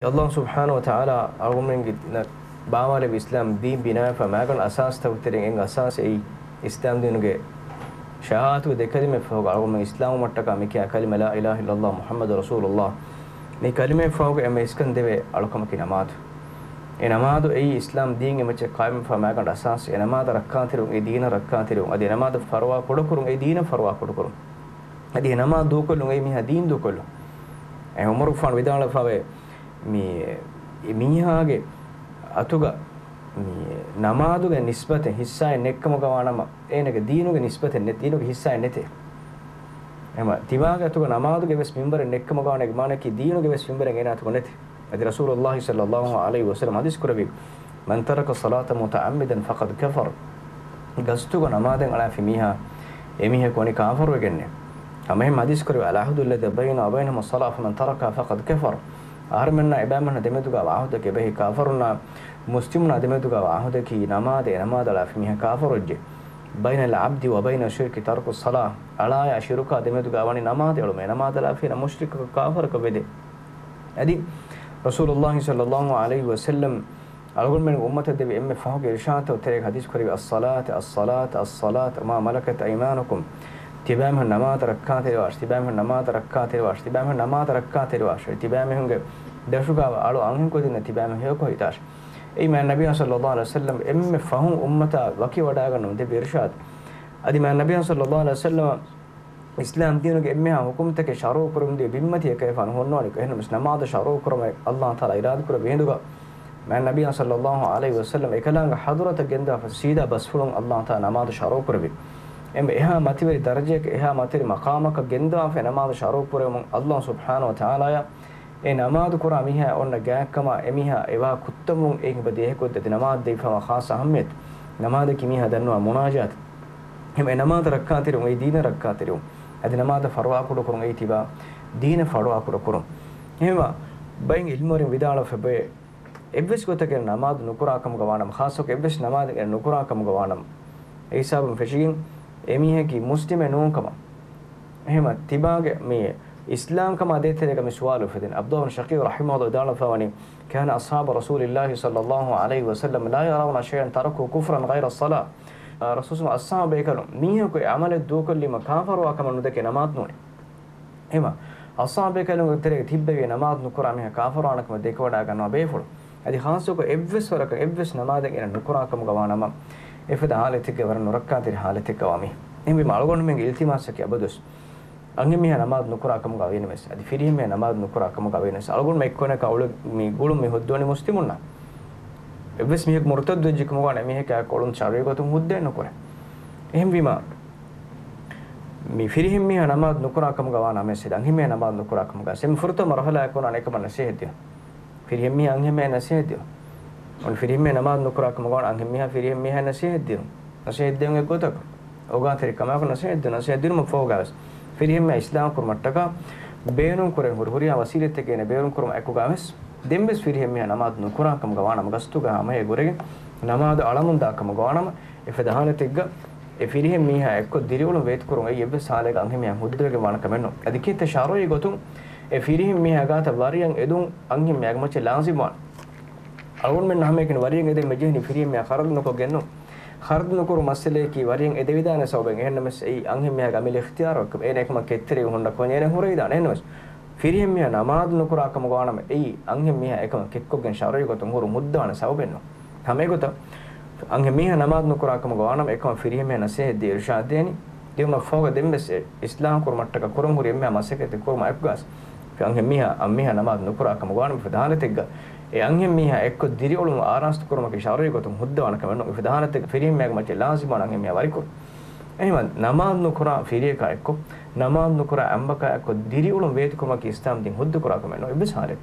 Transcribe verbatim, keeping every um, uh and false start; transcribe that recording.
ﷲ ސުބްޙާނަހޫ ވަތަޢާލާ އަޅުގަނޑުމެންގެ ބާވާލެއްވި އިސްލާމް ދީން ބިނާވެފަ މާގަނޑު އަސާސްތަކުގެ ތެރެއިން އެއް އަސާސް އެއީ އިސްލާމް ދީނުގެ ޝަހާދަތުގެ ދެ ކަލިމަ ފަހުގަ އަޅުގަނޑުމެން އިސްލާމްވުމަށްޓަކާ މިކިޔާ ކަލިމަ ލާ އިލާހަ އިއްލަﷲ މުޙައްމަދު ރަސޫލުﷲ. މި ކަލިމައެއް ފަހުގަ އެންމެ އިސްކަން ދެވޭ އަޅުކަމަކީ ނަމާދު. އެ ނަމާދު އެއީ އިސްލާމް ދީން އެމައްޗަށް ޤާއިމްވެފަ މާގަނޑު އަސާސް. އެ ނަމާދަށް ރައްކާތެރިވުން އެއީ ދީނަށް ރައްކާތެރިވުން. އަދި އެ ނަމާދަށް ފަރުވާ ކުޑަކުރުން އެއީ ދީނަށް ފަރުވާ ކުޑަކުރުން. އަދި އެ ނަމާދު ދޫކޮށްލުން އެއީ މީހާ ދީން ދޫކޮށްލުން. އެ ޢުމަރުގެފާނު ވިދާޅުވެފަވޭ، މި، މީހާގެ އަތުގަ މި ނަމާދުގެ ނިސްބަތެއް ހިއްސާއެއް ނެތްކަމުގަ ވާނަމަ، އޭނަގެ ދީނުގެ ނިސްބަތެއް ނެތް، ދީނުގެ ހިއްސާއެއް ނެތޭ. އެހެންވީމަ ތިބާގެ އަތުގަ ނަމާދުގެ ވެސް މިންވަރެއް ނެތްކަމުގަ ވާނަމަ، އޭގެ މާނައަކީ ދީނުގެ ވެސް މިންވަރެއް އޭނާ އަތުގަ ނެތޭ. އަދި ރަސޫލުﷲ ޞައްލަﷲ ޢަލައިހި ވަސައްލަމަ ޙަދީޘް ކުރެއްވި، "من ترك الصلاة متعمدا فقد كفر." ގަސްތުގަ ނަމާދެއް އަޅާފި މީހާ، އެމީހަކު ވަނީ ކާފަރުވެގެންނޭ. ހަމައެހެން ޙަދީޘް ކުރެއްވި، "العهد الذي بيننا وبينهم الصلاة فمن تركها فقد كفر." އަހަރުމެންނާ އެބައިމީހުންނާ ދެމެދުގަ ވާ ޢަހުދަކީ އެބަހީ ކާފަރުންނާ މުސްލިމުންނާ ދެމެދުގަ ވާ ޢަހުދަކީ ނަމާދެއް، އެ ނަމާދަށް އަޅާފި މީހާ ކާފަރުވެއްޖެ. "بين العبد وبين الشرك ترك الصلاة." އަޅާއާ ޝިރުކާ ދެމެދުގަ ވަނީ ނަމާދެއް އެޅުމޭ. ނަމާދަށް އަޅާފި މުޝްރިކަކަށް ކާފަރަކަށް ވެދޭ. އަދި ރަސޫލުﷲ ޞައްލަﷲ ޢަލައިހި ވަސައްލަމް އަޅުގަނޑުމެން އުއްމަތަށް ދެއްވި އެންމެ ފަހުގެ އިރުޝާދުތައް ތެރޭގަ ޙަދީޘް ކުރެއްވި، "الصلاة، الصلاة، الصلاة، ما ملكت أيمانكم." ތިބާމީހުން ނަމާދަށް ރައްކާތެރިވާށި، ތިބާމީހުން ނަމާދަށް ރައްކާތެރިވާށި، ތިބާމީހުން ނަމާދަށް ރައްކާތެރިވާށި، ތިބާމީހުންގެ ދަށުގަ އަޅު އަންހެންކުދިންނަށް ތިބާމީހުން ހެޔޮކޮށް ހިތާށި. އެއީ މާތް ނަބިއްޔާ ޞައްލަﷲ ޢަލައިހި ވަސައްލަމް އެންމެ ފަހުން އުއްމަތާ ވަކިވަޑައިގަންނަވަން ދެއްވި އިރުޝާދު. އަދި މާތް ނަބިއްޔާ ޞައްލަﷲ ޢަލައިހި ވަސައްލަމަ އިސްލާމް ދީނުގެ އެންމެހާ ޙުކުމްތަކެއް ޝަރުޢު ކުރަމުންދިޔަ ބިންމަތީ އެކަލޭގެފާނު ހުންނަވަނީ. އެހެންނަމަވެސް ނަމާދު ޝަރުޢު ކުރުމަށް ﷲ ތަޢާލާ އިރާދަކުރެއްވި ހިނދުގަ، މާތް ނަބިއްޔާ ޞައްލަﷲ ޢަލައިހި ވަސައްލަމް އެކަލާނގެ ޙަޟްރަތަށް ގެންދާފަ ސީދާ ބަސްފުޅުން ﷲ ތަޢާލާ ނަމާދު ޝަރުޢު ކުރެއްވި. އެންމެ އެހާ މަތިވެރި ދަރަޖައަކަށް، އެހާ މަތިވެރި މަޤާމަކަށް ގެންދާފަ ނަމާދު ޝަރުޢު ކުރެވުމުން ﷲ ސުބްޙާނަހޫ ވަތަޢާލާއަށް އެ ނަމާދު ކުރާ މީހާ އޮންނަ ގާތްކަމާ އެމީހާ އެވާ ކުއްތަންވުން އެއީ އެބަ ދޭހަކޮށްދޭ. އަދި ނަމާދު ދެވިފަވާ ޚާއްޞަ އަހައްމިއްޔަތު، ނަމާދަކީ މީހާ ދަންނަވާ މުނާޖާތު. އެހެން އެ ނަމާދަށް ރައްކާތެރިވުން އެއީ ދީނަށް ރައްކާތެރިވުން. އަދި ނަމާދަށް ފަރުވާ ކުޑަކުރުން އެއީ ތިބާ ދީނަށް ފަރުވާ ކުޑަކުރުން. އެހެންވީމަ ބައެއް ޢިލްމުވެރިން ވިދާޅުވެފައިވޭ، އެއްވެސް ގޮތަކަށް ނަމާދު ނުކުރާ ކަމުގަ ވާނަމަ، ޚާއްޞަކޮށް އެއްވެސް ނަމާދެއް ނުކުރާ ކަމުގަ ވާނަމަ، އެ ހިސާބުން ފެށިގެން އެމީހަކީ މުސްލިމެއް ނޫން ކަމަށް. އެހެންވީމަ ތިބާގެ މި އިސްލާމްކަމާ ދޭތެރޭގަ މި ސުވާލު އުފެދެން. ޢަބްދުﷲ ބިން ޝަޤީޤް ރަޙިމަހުﷲ ވިދާޅުވެފައިވަނީ، "كان أصحاب رسول الله صلى الله عليه وسلم لا يرون شيئا تركوه كفرا غير الصلاة." ރަސޫލު އަޞްޙާބު ބޭކަލުން މީހަކު އެ ޢަމަލެއް ދޫކޮށްލީމަ ކާފަރުވާ ކަމަށް ނުދެކޭ ނަމާދު ނޫނޭ. އެހެންވީމަ އަޞްޙާބު ބޭކަލުންގެ ތެރޭގަ ތިއްބެވި ނަމާދު ނުކުރާ މީހާ ކާފަރުވާނެ ކަމަށް ދެކެވަޑައިގަންނަވާ ބޭފުޅުން. އަދި ޚާއްޞަކޮށް އެއްވެސް ވަރަކަށް އެއްވެސް ނަމާދެއް އޭނަ ނުކުރާ ކަމުގަ ވާނަމަ، އެފަދަ ޙާލަތެއްގަ ވަރަށް ނުރައްކާތެރި ޙާލަތެއްގަ ވާ މީހެއް. އެހެންވީމަ އަޅުގަނޑުމެންގެ އިލްތިމާސަކީ އަބަދުވެސް އަންހެން މީހާ ނަމާދު ނުކުރާ ކަމުގަ ވީނަމަވެސް، އަދި ފިރިހެން މީހާ ނަމާދު ނުކުރާ ކަމުގަ ވީނަމަވެސް، އަޅުގަނޑުމެން އެއްކޮނަކަށް އުޅެ މި ގުޅުން މި ހުއްދަވަނީ މުސްލިމުންނާ. އެއްވެސް މީހަކު މުރުތައްދު ވެއްޖެ ކަމުގަ ވާނަމަ، އެމީހަކާ އެއްކޮށް އުޅުން ޝަރުޢީ ގޮތުން ހުއްދައެއް ނުކުރޭ. އެހެންވީމަ މި ފިރިހެން މީހާ ނަމާދު ނުކުރާ ކަމުގަ ވާނަމަވެސް، އަންހެން މީހާ ނަމާދު ނުކުރާ ކަމުގަ ވާނަމަވެސް، އެންމެ ފުރަތަމަ މަރުޙަލާއަކަށް އޮންނާނީ އެކަމަށް ނަޞޭޙަތް ދިނުން. ފިރިހެން މީހާ އަންހެން މީހާ ނަޞޭޙަތް ދިނުން. އޮން ފިރިހެން މީހާ ނަމާދު ނުކުރާ ކަމުގަ ވާނަމަ، އަންހެން މީހާ ފިރިހެން މީހާ ނަޞޭޙަތް ދިނުން. ނަޞޭޙަތް ދެއްވުން އެއްގޮތަކަށް އޯގާތެރިކަމާއެކު ނަޞޭޙަތް ދިނުން. ނަޞޭޙަތް ދިނުމަށް ފަހުގަވެސް ފިރިހެން މީހާ އިޞްލާޙު ކުރުމަށްޓަކާ ބޭނުން ކުރެވޭ ހުރި ހުރިހާ ވަސީލަތެއް އޭނަ ބޭނުން ކުރުމަށް އެކުގަވެސް ދެންވެސް ފިރިހެން މީހާ ނަމާދު ނުކުރާ ކަމުގަ ވާނަމަ، ގަސްތުގަ ހަމައެ ގުރެގެން ނަމާދު އަޅަމުން ދާ ކަމުގަ ވާނަމަ، އެފަދަ ޙާލަތެއްގަ އެ ފިރިހެން މީހާ އެއްކޮށް ދިރިއުޅުން ވޭތުކުރުން އެއީ އެއްވެސް ޙާލެއްގަ އަންހެން މީހާ ހުއްދަވެގެން ވާނެ ކަމެއް ނޫން. އަދި ކީއްތަ ޝަރުޢީ ގޮތުން އެ ފިރިހެން މީހާ ގާތަށް ވަރިޔަށް އެދުން އަންހެން މީހާގެ މައްޗަށް ލާޒިމް ވާނެ. އަޅުގަނޑުމެން ހަމައެކަނި ވަރިޔަށް އެދެން މިޖެހެނީ ފިރިހެން މީހާ ޚަރަދު ނުކޮށްގެން ނޫން. ޚަރަދު ނުކުރު މައްސަލަޔަކީ ވަރިޔަށް އެދެވިދާނެ ސަބަބެއް. އެހެންނަމަވެސް އެއީ އަންހެން މީހާގެ އަމިއްލަ އިޚްތިޔާރު އެއްކަމަށް އޭނަ އެކަމަށް ކެތްތެރިވެ ހުންނަ ކޮން އޭނަ ހުރެވިދާނެ. އެހެންނަމަވެސް ފިރިހެން މީހާ ނަމާދު ނުކުރާ ކަމުގަ ވާނަމަ އެއީ އަންހެން މީހާ އެކަމަށް ކެތްކޮށްގެން ޝަރުޢީ ގޮތުން ހުރުން ހުއްދަވާނެ ސަބަބެއް ނޫން. ހަމަ އެގޮތަށް އަންހެން މީހާ ނަމާދު ނުކުރާ ކަމުގަ ވާނަމަ އެކަމަށް ފިރިހެން މީހާ ނަޞޭޙަތް ދީ އިރުޝާދު ދޭނީ. ދިޔުމަށް ފަހުގަ ދެންވެސް އެ އިޞްލާޙު ކުރުމަށްޓަކާ ކުރަން ހުރި އެންމެހާ މަސައްކަތެއް ކުރުމަށް އެކުގަސް އަންހެން މީހާ އަންހެން މީހާ ނަމާދު ނުކުރާ ކަމުގަ ވާނަމަ އެފަދަ ޙާލަތެއްގަ އެ އަންހެން މީހާ އެއްކޮށް ދިރިއުޅުން އާރާސްތު ކުރުމަކީ ޝަރުޢީ ގޮތުން ހުއްދަވާނެ ކަމެއް ނޫން. އެފަދަ ޙާލަތެއްގަ ފިރިހެން މީހާގެ މައްޗަށް ލާޒިމް ވާނެ އަންހެން މީހާ ވަރިކުރުން. އެހެންވީމަ ނަމާދު ނުކުރާ ފިރިޔަކާ އެއްކޮށް، ނަމާދު ނުކުރާ އަނބަކާ އެއްކޮށް ދިރިއުޅުން ވޭތުކުރުމަކީ އިސްލާމް ދީން ހުއްދަ ކުރާ ކަމެއް ނޫން އެއްވެސް ޙާލެއް.